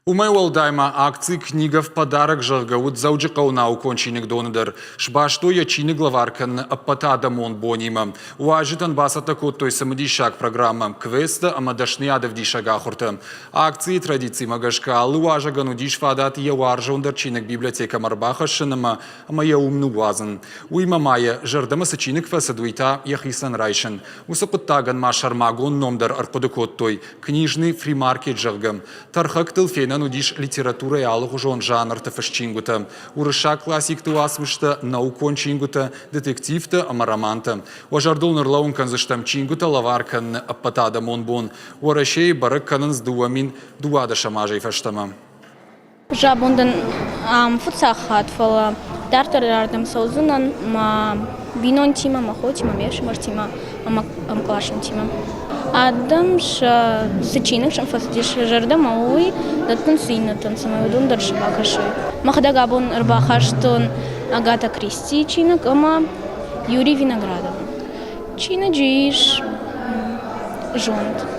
Уымӕй уӕлдай ма акци «Книга в подарок», зӕгъгӕ, уыд Дзӕуджыхъӕуы наукон чиныгдоны дӕр. Сбастой йӕ чиныг лӕвар кӕныны ӕппӕтадӕмон бонимӕ. Уазджытӕн бацӕттӕ кодтой цымыдисаг программӕ, квесттӕ ӕмӕ дӕсныйадӕвдисӕг ахуыртӕ. Акцийы традицимӕ гӕсгӕ алы уазӕгӕн уыдис фадат йӕ уарзондӕр чиныг библиотекӕмӕ ӕрбахӕссын ӕмӕ ӕмӕ йӕ уым ныууадзын. Уыимӕ ма йӕ зӕрдӕмӕ цы чиныг фӕцыд, уый та йӕхицӕн райсын. Уыцы хъуыддагӕн ма сӕрмагонд ном дӕр ӕрхъуыды кодтой «Книжный фримаркет», зӕгъгӕ. Тӕрхӕгтыл фенӕн уыдис литературӕйы алыгъуызон жанрты фыст чингуытӕ, уырыссаг классикты уацмыстӕ, наукон чингуытӕ, детективтӕ ӕмӕ романтӕ. Уӕ зӕрдыл ныр кӕндзыстӕм чингуытӕ лӕвар кӕныны ӕппӕтадӕмон бон. Уӕрӕсейы бӕрӕг кӕнынц 2012 азӕй фӕстӕмӕ. Абон дын ам фыццаг хатт, фӕлӕ дарддӕр ардӕм цӕудзынӕн мӕ бинонтимӕ, мӕ хотимӕ, ме фсымӕртимӕ ӕмӕ ӕмкъласонтимӕ. Адӕм сӕ цы чиныг сӕм фӕцыдис сӕ зӕрдӕмӕ, уый дӕттынц иннӕтӕн, цӕмӕй уыдон дӕр сӕ бакӕсой. Мӕхӕдӕг абон ӕрбахастон Агата Кристийы чиныг ӕмӕ Юрий Виноградовы. Чиныджы ис зонд.